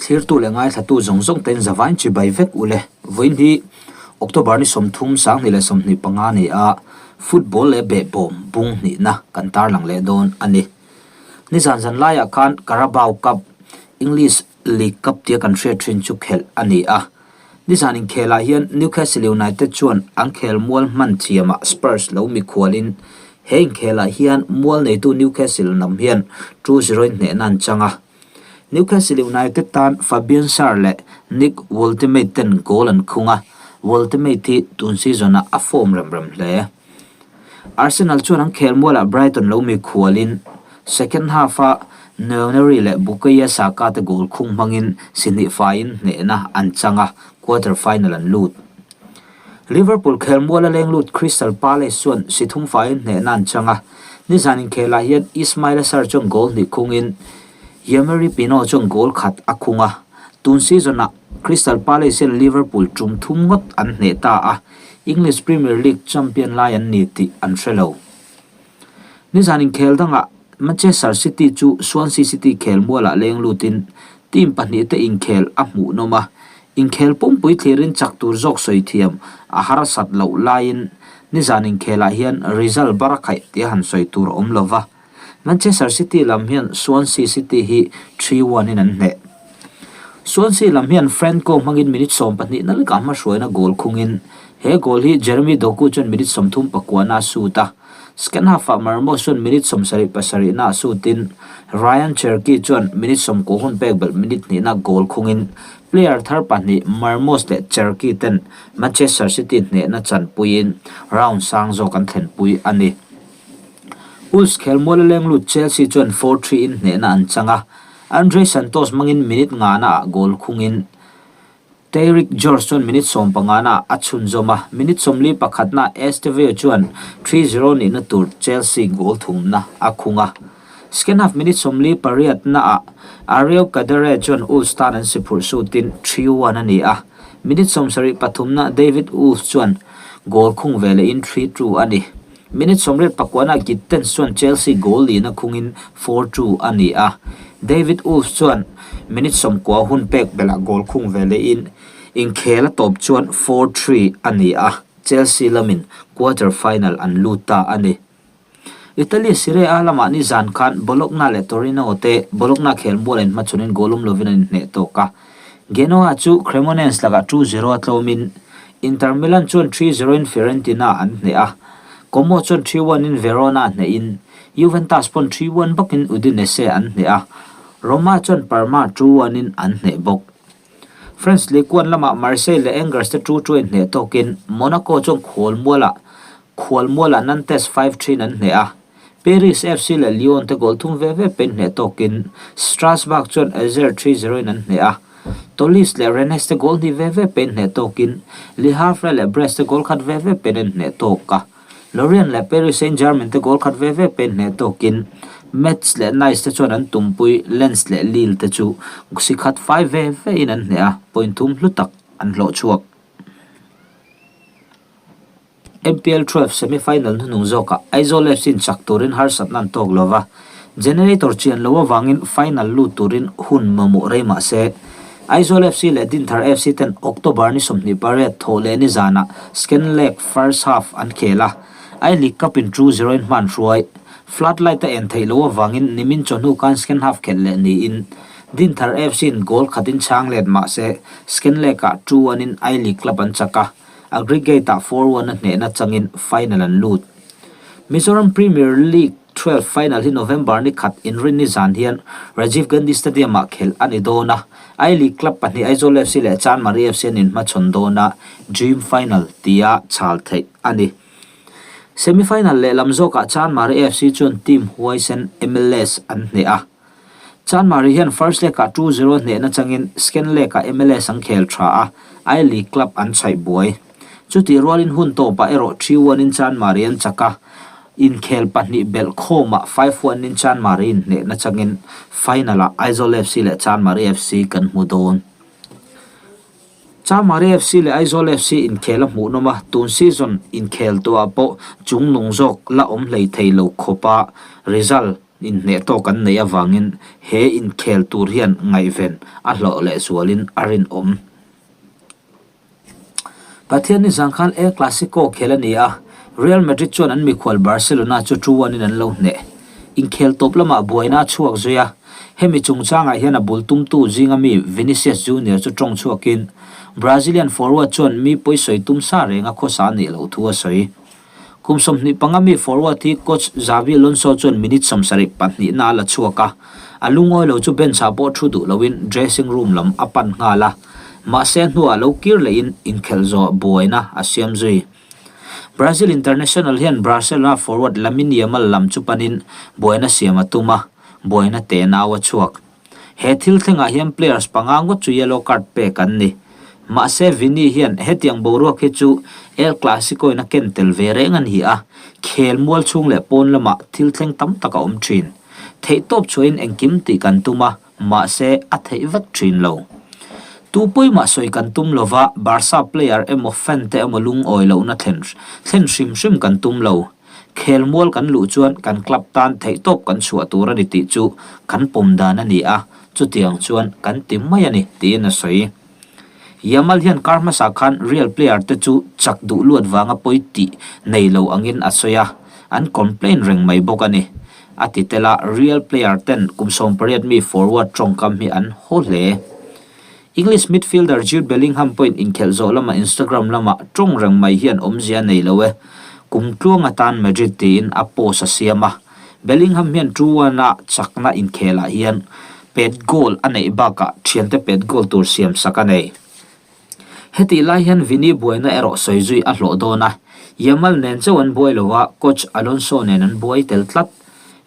Thlirtu leh ngaithlatu zawng zawng tein zavain chibai vek u le. Vawiin hi October ni 30 2025 ni a football leh behbawm bung hnihna kan tarlang leh dawn a ni. Nizan zan laiah khan Carabao Cup, English League Cup tia kan hriat thin chu khelh a ni a. Nizan inkhelah hian Newcastle United chuan an khel mual hman thiamah Spurs lo mikhualin he inkhelah hian mual neitu Newcastle lam hian 2-0 in hnehna an chang a. Newcastle United tan Fabian Schar leh Nick Woltemade ten goal an khung a, Woltemade hi tun season-ah a form rem rem hle. Arsenal chuan an khelmualah Brighton lo mikhualin second half-a Nwaneri leh Bukayo Saka te goal khung hmangin si hnih faiin hnehna an chang a, quarter final an lut. Liverpool khelmuala leng lut Crystal Palace chuan si thum faiin hnehna an chang a, nizan inkhelah hian Ismaila Sarr chuan goal hnih khungin Yeremy Pino chuan goal khat a khung a, tun season-ah Crystal Palace hian Liverpool tum thum ngawt an hneh ta a, English Premier League champion lai an ni tih an hre lo. Nizan inkhel dangah Manchester City chu Swansea City khelmualah leng lutin team pahnihte inkhel a hmuhnawm a, inkhel pumpui thlirin chak tur zawk sawi thiam a harsat loh laiin nizan inkhelah hian result bar a khaih tia han sawi tur a awm lo va, Manchester City lam hian Swansea City hi 3-1 in an hneh. Swansea lam hian Franco hmangin minute 12 na lekah hmahruaina goal khungin he goal hi Jeremy Doku chuan minute 39 na a sut a. Second half-ah Marmoush chuan minute 77 na a sutin Rayan Cherki chuan minute 90 hun pek belh minute hnihna goal khungin player thar pahnih Marmoush leh Cherki ten Manchester City hnehna chanpuiin round sang zawk an thlenpui a ni. Wolves khelmual a leng lut Chelsea chuan 4-3 in hnehna an chang a, Andre Santos hmangin minute ngana ah goal khungin Tyrique George chuan minute 15 na ah a chhunzawm a, minute 41 na ah Estevao chuan 3-0 nihna tur Chelsea goal thumna a khung a. Second half minute 48 na ah Ariel Kadare chuan Wolves tan an si phurh sutin 3-1 a ni a, minute 73 na David Wolf chuan goal khung ve lehin 3-2 a ni. Minute 84 ah Gittens chuan Chelsea goal lina khungin 4-2 a ni a, David Wolf chuan minute 90 hun pek belhah goal khung ve lehin inkhel a tawp chuan 4-3 a ni a, Chelsea lamin quarter final an lut ta a ni. Italy Serie A lamah nizan khan Bologna leh Torino te Bologna khelmual an hmachhawnin goal awm lovin an inhneh tawk a, Genoa chu Cremonese lakah 2-0 a tlawmin Inter Milan chuan 3-0 in Fiorentina an hneh a, Como chuan 3-1 in Verona hnehin Juventus pawn 3-1 bawkin Udinese an hneh a, Roma chuan Parma 2-1 in an hneh bawk. French Ligue 1 lamah Marseille leh Angers te 2-2 in hneh tawkin Monaco chuan khualmualah khualmualah Nantes 5-3 in an hneh a, Paris FC leh Lyon te goal thum ve ve pen hneh tawkin Strasbourg chuan Auxerre 3-0 in an hneh a, Toulouse leh Rennes te goal hnih ve ve pen hneh tawkin Le Havre leh Brest te goal khat ve ve pen an hneh tawk a, Lorient leh Paris Saint-Germain te goal khat ve ve pen hneh tawkin Metz leh Nice te chuan an tumpui Lens leh Lille te chu si khat fai ve ve in an hneh a, point thum hlu tak an hlawh chhuak. MPL 12 semi-final hnuhnung zawkah Aizawl FC in chak turin harsatna an tawk lova, generator chian lo avangin final lut turin hun mamawh rei mah se, Aizawl FC leh Dinthar FC ten October ni 28 thawh leh ni zanah second leg first half an khel a, I League Cup in 2-0 in hman hruai. Floodlight a en theih loh avangin nimin chawhnu khan second half khelh leh niin Dinthar FC in goal khatin chhang let mah se second leg ah 2-1 in I League club an chak a. Aggregate-ah 4-1 a hnehna changin final an lut. Mizoram Premier League 12 final hi November ni khat inrinni zan hian Rajiv Gandhi Stadium-ah khelh a ni dawn a, I League club pahnih Aizawl FC leh Chanmari FC an inhmachhawn dawn a, Dream Final tia chhal theih a ni. Semi-final lehlam zawkah Chanmari FC chuan team huaisen MLS an hneh a. Chanmari hian first leg-ah 2-0 hnehna changin second leg-ah MLS an khel tha a, I League club an chhaih buai. Chutih rualin hun tawpah erawh 3-1 in Chanmari an chak a, inkhel pahnih belh khawmah 5-1 in Chanmari in hnehna changin final-ah Aizawl FC leh Chanmari FC kan hmu dawn. Chanmari FC leh Aizawl FC inkhel a hmuhnawm a, tun season inkhel tuah pawh chungnung zawk la awm hlei thei lo khawpa result. Inhneh tawk an neih avangin he inkhel tur hian ngaihven a hlawh lehzualin a rinawm. Pathianni zan khan El Clasico khel a ni a, Real Madrid chuan an mikhual Barcelona chu 2-1 in an lo hneh. Inkhel tawp lamah buaina a chhuak zui a, hemi chungchangah hian a bul tumtu zinga mi Vinicius Junior chu tawng chhuakin Brazilian forward chuan mi pawisawi tum sa renga khawsa a nih loh thu a sawi. Kum 25 mi forward hi coach Xabi Alonso chuan minute 72 a la chhuak a, a lungawi lo chu bench ah pawh thu duh loin dressing room lam a pan nghal a, mahse hnuah lo kir lehin inkhelh zawh buaina a siam zui. Brazil international hian Barcelona forward Lamine Yamal lam chu panin buaina siam a tum a, buaina tenau a chhuak. He thil thlengah hian players panga ngawt chu yellow card pek an ni. Mahse Vini hian hetiang boruak hi chu El Clasico in a ken tel ve reng a ni a, khel mual chhung leh pawn lamah thil thleng tam tak a awm thin. Theihtawp chhuahin engkim tih kan tum a, mahse a theih vek thin lo. Tu pawimah sawi kan tum lova Barca player emaw fan te emaw lungawi lohna thlen thlen hrim hrim kan tum lo. Khelmual kan luh chuan kan club tan theihtawp kan chhuah tur a ni tih chu kan pawm dan a ni a, chutiang chuan kan ti mai a ni, tiin a sawi. Yamal hian kar hmasa khan Real player te chu chak duh luat vanga pawi tih nei lo angin a sawi a, an complain reng mai bawk a ni. A ti tel a, Real player ten kum 18 mi forward tawngkam hi an haw hle. English midfielder Jude Bellingham pawhin inkhelh zawh lamah Instagram lamah tawng reng mai hian awmzia a nei lo e. Kum tluang atan Madrid tiin a post a siam a. Bellingham hian 2-1 a chakna inkhelah hian pet goal a neih bakah thiante pet goal tur siam sak a nei. Hetih lai hian Vini buaina erawh sawi zui a hlawh dawn a. Yamal nen chauh an buai lo a, coach Alonso nen an buai tel tlat.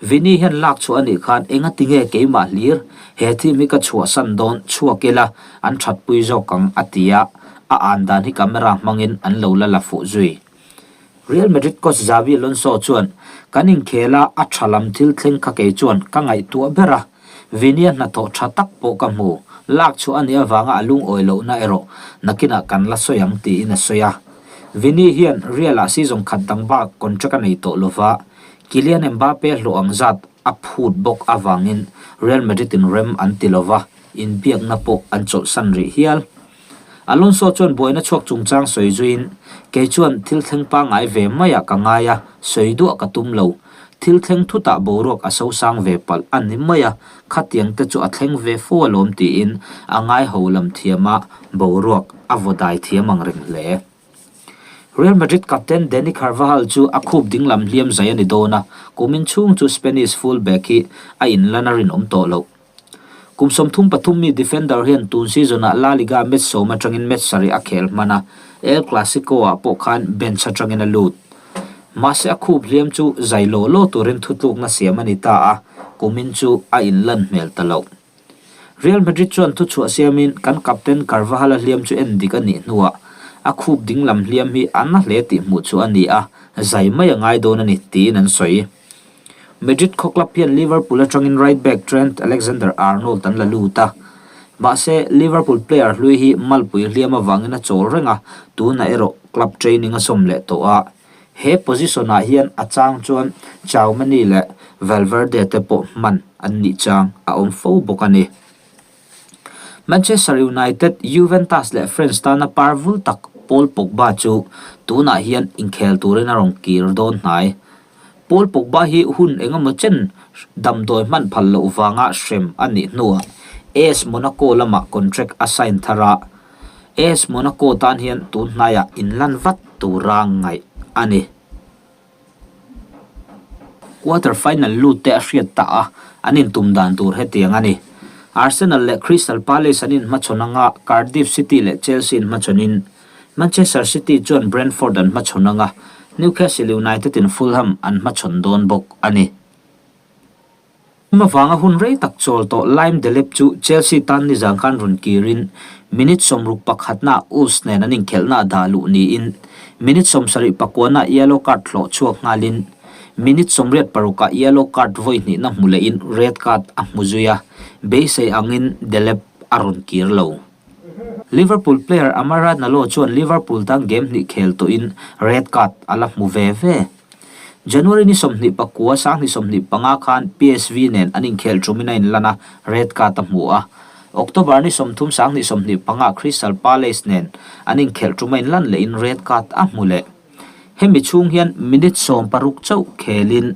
Vini hian lak chhuah a nih khan enga tinge keimah hlir he team hi ka chhuahsan dawn chhuak ila an thatpui zawk ang a ti a, a an dan hi camera hmangin an lo la la fuh zui. Real Madrid coach Xabi Alonso chuan, Kan inkhel a, a tha lam thil thleng kha kei chuan ka ngaihtuah ber a, Vini-a hnathawh tha tak pawh ka hmu, lak chhuah a nih avanga a lungawi lohna erawh nakinah kan la sawi ang tiin a sawi a. Vini hian Real-ah season khat dang bak contract a nei tawh lova, Kylian Mbappe hlawh ang zat a phut bawk avangin Real Madrid in rem an ti lova, inbiakna pawh an chawlhsan rih hial. Alonso chuan buaina chhuak chungchang sawi zuiin, Kei chuan thil thleng pangngai ve maiah ka ngai a, sawi duah ka tum lo. Thil thleng thutah boruak a sosang ve palh a ni mai a, khatiang te chu a thleng ve fo alawm tiin a ngaiho lam thiama boruak a vaw dai thiam ang reng hle. Real Madrid captain Dani Carvajal chu a khup dinglam hliam zai a ni dawn a, kumin chhung chu Spanish full-back hi a inlan a rinawm tawh loh. Kum 33 mi defender hian tun season-ah La Liga match sawm atangin match sarih a khel hman a, El Clasico-ah pawh khan bench atangin a lut. Mahse a khup hliam chu zai law law turin thutlukna siam a ni ta a, kumin chu a inlan hmel ta loh. Real Madrid chuan thuchhuah siamin kan captain Carvajal-a hliam chu en dik a nih hnuah a khup dinglam hliam hi a na hle tih hmuh chu a ni a, zai mai a ngai dawn a ni tiin an sawi. Madrid khaw club hian Liverpool atangin right back Trent Alexander-Arnold an la lut a, mahse Liverpool player hlui hi malpui hliam avangin a chawl reng a, tunah erawh club training a sawm leh tawh a. He position-ah hian a chang chuan Tchouameni leh Valverde te pawh hman an nih chang a awm fo bawk a ni. Manchester United, Juventus leh France tana par vul tak Paul Pogba chu tunah hian inkhel turin a rawn kir dawn hnai. Paul Pogba hi hun engemaw chen damdawi hman phal loh vanga hrem a nih hnuah AS Monaco lamah contract a sign thar a, AS Monaco tan hian tun hnaiah inlan vat tura ngaih a ni. Quarter final lut te a hriat ta a, an intum dan tur hetiang a ni. Arsenal leh Crystal Palace an inhmachhawn anga Cardiff City leh Chelsea inhmachhawnin Manchester City chuan Brentford an hmachhawn anga Newcastle United in Fulham an hmachhawn dawn bawk a ni. Hma vanga hun rei tak chawl tawh Lime Delap chu Chelsea tan nizan khan rawn kirin minute 61 naah Wolves nen an inkhelhna a dah luh niin minute 79 ah yellow card hlawh chhuak nghalin minute 86 ah yellow card vawi hnihna hmu lehin red card a hmu zui a, beisei angin Delap a rawn kir lo. Liverpool player Amara Nalo chuan Liverpool tan game hnih khel tawhin red card a la hmu ve ve. January ni 29, 2025 khan PSV nen an inkhelh ṭumin a inlan a, red card a hmu a. October ni 30, 2025 Crystal Palace nen an inkhelh ṭum a inlan lehin red card a hmu leh. Hemi chhung hian minute 16 chauh khelin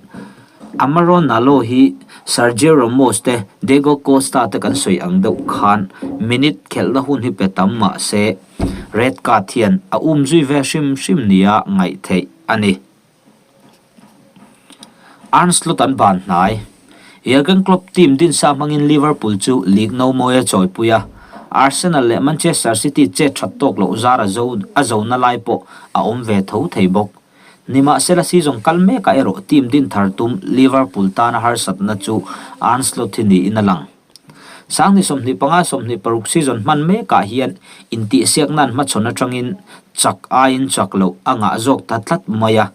Amaro Nalo hi Sergio Ramos te, Diego Costa te kan sawi ang deuh khan minute khelhna hun hi pe tam mah se red card hian a um zui ve hrim hrim nia ngaih theih a ni. Arne Slot an ban hnai. Jurgen Klopp team dinsa hmangin Liverpool chu league no mawi a chawipui a, Arsenal leh Manchester City chet that tawk loh zar a zo a zona lai pawh a awm ve tho thei bawk. Nimahsela season kal mekah erawh team din thar tum Liverpool tana harsatna chu Arne Slot hi niin a lang. 2025 26 season hman mekah hian intihsiakna'n hmachhawn atangin chak aiin chak loh a ngah zawk ta tlat mai a.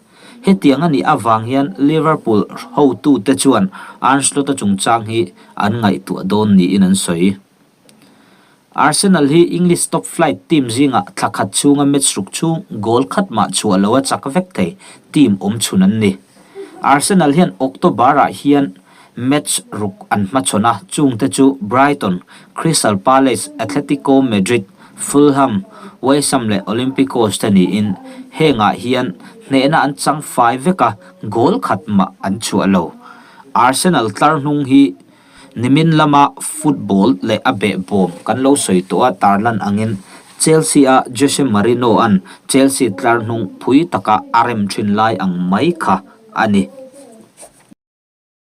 Hetiang a nih avang hian Liverpool hotute chuan Arne Slot-a chungchang hi an ngaihtuah dawn niin an sawi. Arsenal hi English top flight team zingah thla khat chhunga match ruk chhung goal khat mah chhuah loa chak vek thei team awm chhun an ni. Arsenal hian October-ah hian match ruk an hmachhawn a, chungte chu Brighton, Crystal Palace, Atletico Madrid, Fulham, West Ham leh Olympiacos te niin hengah hian hnehna an chang fai vek a, goal khat mah an chhuah lo. Arsenal tlar hnung hi Nimin lama football leh a behbawm kan lo sawi tawh a, tarlan angin Chelsea-a Jose Mourinho-a'n Chelsea tlar hnung phui taka a rem thin lai ang mai kha a ni.